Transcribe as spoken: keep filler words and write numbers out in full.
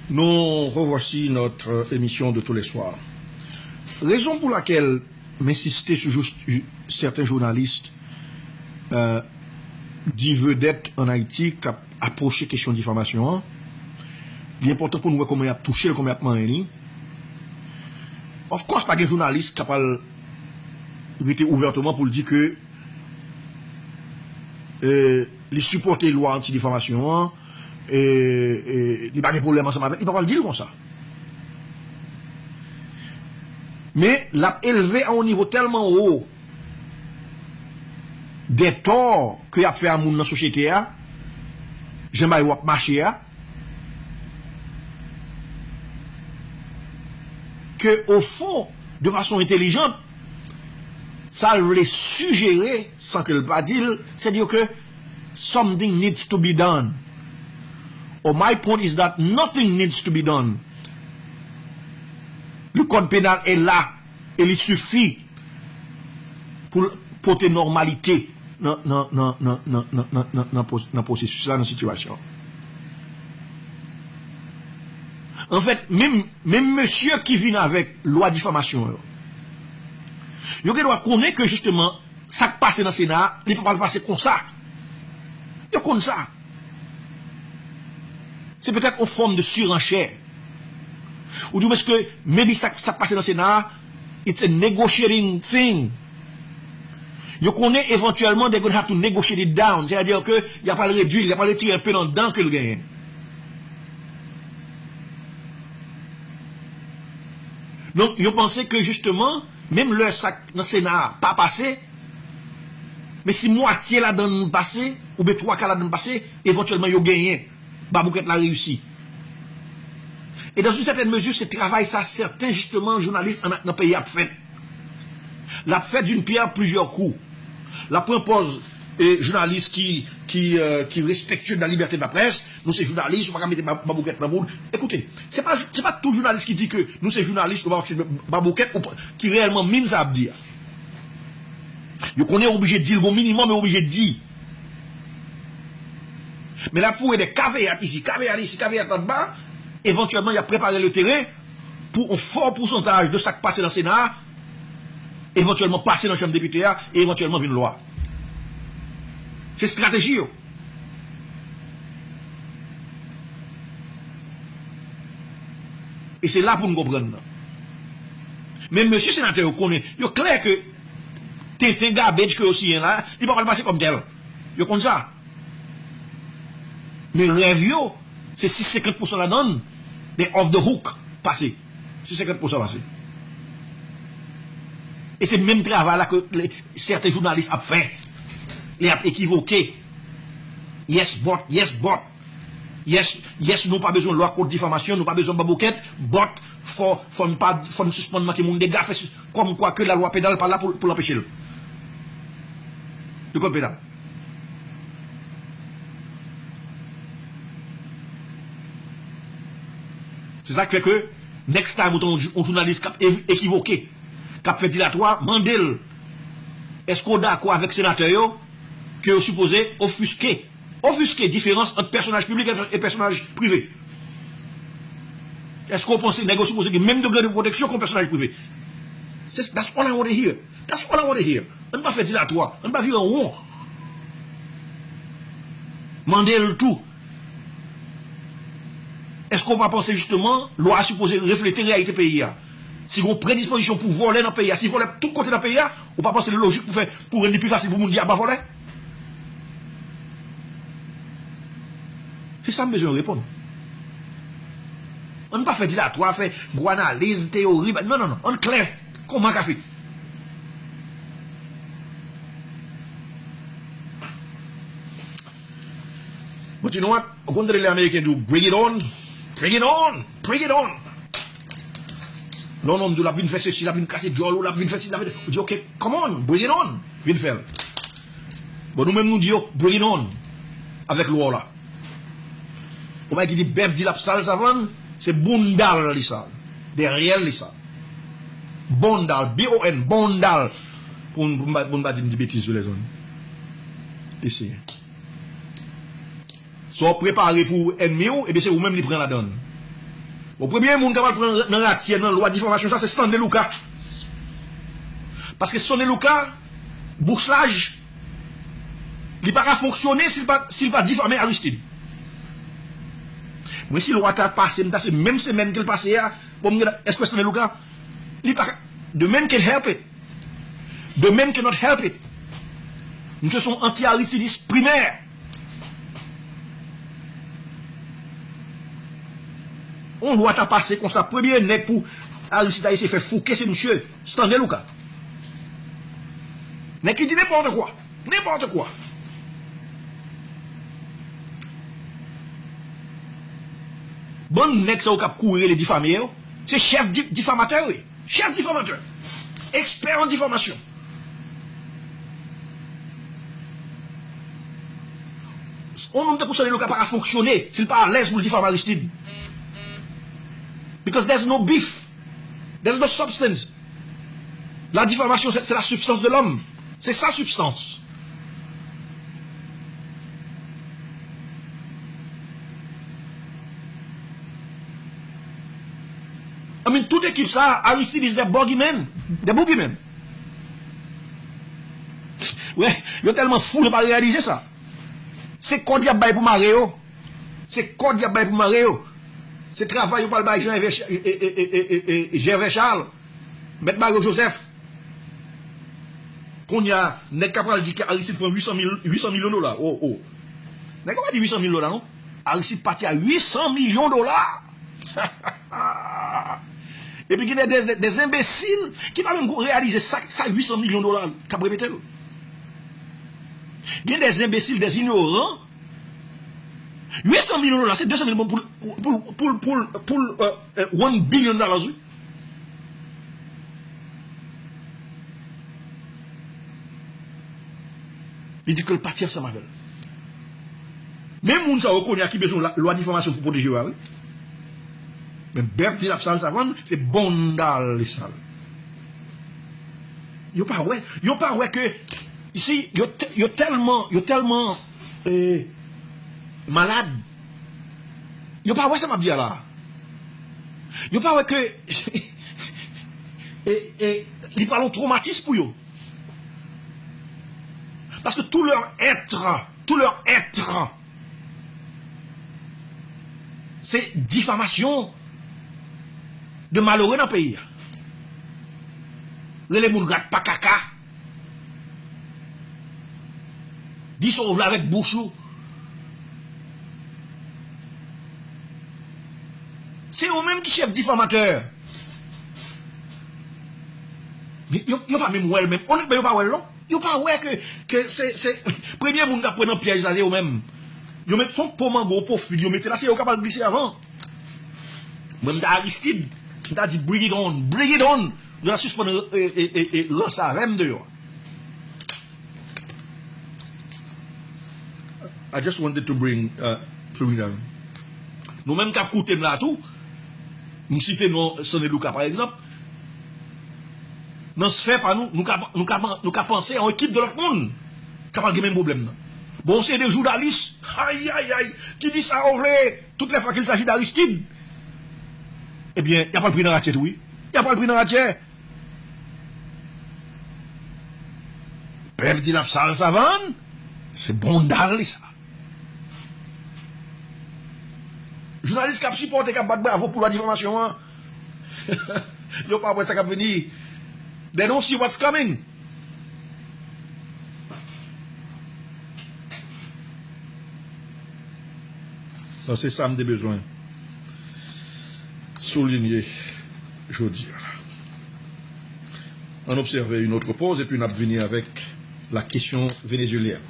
Nous revoici notre émission de tous les soirs. Raison pour laquelle m'insiste sur juste certains journalistes euh, di vedèt an Ayiti k ap apwoche kesyon difamasyon an. Li enpòtan pou nou wè kòman y ap touche l, kòman y ap manyen li. Of course, pa gen jounalis k ap al rete ouvèteman pou l di ke euh, li sipòte lwa anti-difamasyon an, e, e li pa gen pwoblèm ansanm avè l, li pa pral di l konsa. Men, l ap elve a yon nivo tèlman wo dè tò ke y ap fè a moun nan sosyete a, jan bagay yo ap mache a, ke, ofon, de fason entèlijant, sa l vle sijere, san ke l pa di l, se di ke something needs to be done. Or my point is that nothing needs to be done. Le code pénal est là et il suffit pou l pote nòmalite nan, nan, nan, nan, nan, nan, nan, nan, nan pwos- nan pwosesis la, nan sitiyasyon. Anfèt, menm, menm mesye ki vin avèk lwa difamasyon yo, yo gen dwa konnen ke jisteman sa k pase nan Sena a, li pa pral pase konsa. Yo konn sa. Se petèt yon fòm de siranchè. Ou di mwen ke maybe sa, sa k pase nan Sena a, it's a negotiating thing. Yo konnen evantyèlman they're gonna have to negotiate it down. Sètadi ke y ap al redui l, y ap al retire enpe nan dan ke l genyen. Donk, yo panse ke jisteman, menm lè sa k nan Sena a pa pase, men si mwatye ladan l pase, oubyen twa ka ladan l pase, evantyèlman yo genyen. Baboukèt la reyisi. E dans une certaine mesure, se travay sa sèten, jisteman, jounalis an, nan peyi ap fèt. L ap fè d'une pierre plusieurs coups. L ap pran pòz e jounalis ki, ki, euh, ki respektye de la liberté de la presse. Nou se jounalis, ou pa ka mete ba- baboukèt nan moun. Ekoute, se pa, se pa tout jounalis ki di ke nou se jounalis, nou pa aksepte baboukèt, ou pa- ki reyèlman min sa ap di a. Yo konnen yo oblije di l, gon minimòm yo oblije di. Men l ap foure de kaveyat isi, kaveyat isi, kaveyat anba, evantyèlman y ap prepare le teren pou yon fò pousantaj de sa k pase nan Sena a, evantyèlman pase nan Chanm Depite a, e evantyèlman vin lwa. Se estrateji yo. E se la pou n konprann nan. Men mesye senatè yo konnen, yo klè ke tenten gabej ke yo siyen la, li pa pral pase kòm tèl. Yo konn sa. Men rèv yo, se si senkant pousan ladan l, they off the hook, pase. Si senkant pousan pase. E se menm travay la ke le- sèten jounalis ap fè. Lè y ap ekivoke. Yes, but, yes, but. Yes, yes, nou pa bezwen lwa kont difamasyon, nou pa bezwen baboukèt, but fò, fò n pa, fò n sispann manke moun dega, fè sis- kòmkwa ke lalwa penal pa la pou, pou l anpeche l. Le code pénal. Se sa k fè ke next time ou t wè yon jou- yon jounalis k ap ev- ekivoke, k ap fè dilatwa, mande l, èske w dakò avèk senatè yo ke yo sipoze ofiske, ofiske diferans ant pèsonaj piblik e, e pèsonaj prive? Èske w panse nèg yo sipoze gen menm degre de pwoteksyon kon pèsonaj prive? Se, that's all I want to hear. That's all I want to hear. Ann pa fè dilatwa, ann pa vire an won. Mande l tou. Èske w pa panse jisteman lwa a sipoze reflete reyalite peyi a? Si gen predispozisyon pou vòlè nan peyi a, si vòlè tout kote nan peyi a, ou pa panse li lojik pou fè, pou rann li pi fasil pou moun di aba vòlè? Se sa m bezwen reponn. Ann pa fè dilatwa, fè gwo analiz, teyori, non, non, non, ann klè kon mak a fig. But you know what? Ou konn tande lè Ameriken di w, "Bring it on! Bring it on! Bring it on!" Non, non, m di w, l ap vin fè sesi, l ap vin kase djòl ou, l ap vin fè si, l ap vin, ou di, "Ok, come on, bring it on!" Vin fè l. Bon, nou menm nou di yo, "Bring it on!" Avèk lwa w la. Ou pa ki di bèf di l ap sal savann, se bounda l li sal. Dèyè l li sal. Bounda l, B O N, bounda l. Pou, pou, pou, pou m pa di m di betiz tou lèzòm. Eseye. Sa w prepare pou ènmi w, ebyen se ou menm li pran ladan l. Bon, premye moun k ap al pran nan ratyè nan lwa difamasyon sa, se Stanley Lucas. Paske Stanley Lucas, bouch laj, li pa ka fonksyone si l pa, si l pa difame Aristide. Mwen, si lwa ta pase, m ta se menm semèn ke l pase a, bon, m gen, èske Stanley Lucas, li pa ka, the man can't help it. The man cannot help it. Misye se yon anti-Aristidis primè. Yon lwa ta pase konsa, premye nèg pou Aristide ta eseye fè fouke se misye, Stanley Lucas. Nèg ki di nenpòt kwa. Nenpòt kwa. Bann nèg sa yo k ap kouri rele difame yo, se chèf di-, difamatè yo ye. Chèf difamatè. Ekspè an difamasyon. Yon nonm tankou Stanley Lucas pa ka fonksyone si l pa alèz pou l difame Aristide. Because there's no beef. There's no substance. La diffamation, c'est c'est la substance de l'homme. C'est sa substance. I mean, tout ekip sa, Aristide is the boogeyman. The boogeyman. Wè, yo tèlman fou, yo pa reyalize sa. Se kòd y ap bay pou mare yo. Se kòd y ap bay pou mare yo. Se travay yo pral bay Jean Hervé Ch-, e, e, e, e, e, e, Gervais Charles, Mèt Mario Joseph. Kounye a, nèg ka pral di ke Aristide pran uit san mil, uit san milyon dola. Oh, oh. Nèg yo pa di uit san mil dola, non. Aristide pati a uit san milyon dola. Epi gen de, de, de, de enbesil ki pa menm reyalize sa, sa uit san milyon dola k ap repete l. Gen de enbesil, de ignoran. Uit san milyon dola, se de san mil bon pou, pou, pou, pou, pou, pou, euh, euh, one billion dollars, wi. Li di ke l pati ansanm avè l. Men moun sa yo kounye a ki bezwen la, lwa difamasyon pou pwoteje yo a, wi. Men bèf di l ap sal savann, se bondal li sal. Yo pa wè, yo pa wè ke, isi, yo te-, yo tèlman, yo tèlman, eh, malad. Yo pa wè sa m ap di a la. Yo pa wè ke, e, e, li pral yon twomatis pou yo. Paske tout leur être, tout leur être, se difamasyon de malere nan peyi a. Rele moun rat pa kaka. Di sa w vle avèk bouch ou. Se yo menm ki chèf difamatè. Yo, yo pa menm wè l menm. Onètman, yo pa wè l non. Yo pa wè ke, ke se, se premye moun k ap pran nan pyèj sa, se yo menm. Yo met son po mango, po fig, yo mete la, se yo k ap al glise avan. Mwen, m ta Aristide, m ta di, "Bring it on, bring it on." Yo ta sispann, e, e, e, e, ranse avè m deyò. I just wanted to bring, uh, to bring down. Nou menm k ap koute m la tou, m site non Stanley Lucas, pa egzanp. Nan sfè pa nou, nou ka, nou ka, nou ka panse a yon ekip de lòt moun k ap al gen menm pwoblèm nan. Bon, se de jounalis, ay, ay, ay, ki di sa yo vle, toutes les fois qu'il s'agit d'Aristide. Ebyen, y ap al pri nan ratyè tou, wi. Y ap al pri nan ratyè. Pèp di l ap sal savann, se bondal li sa. Jounalis k ap sipòte, k ap bat bravo pou lwa difamasyon an, yo pa wè sa k ap vini. They don't see what's coming. Sa se sa m te bezwen soulinye jodi a. Ann obsève yon lòt poz epi n ap vini avèk la kesyon venezuelyèn.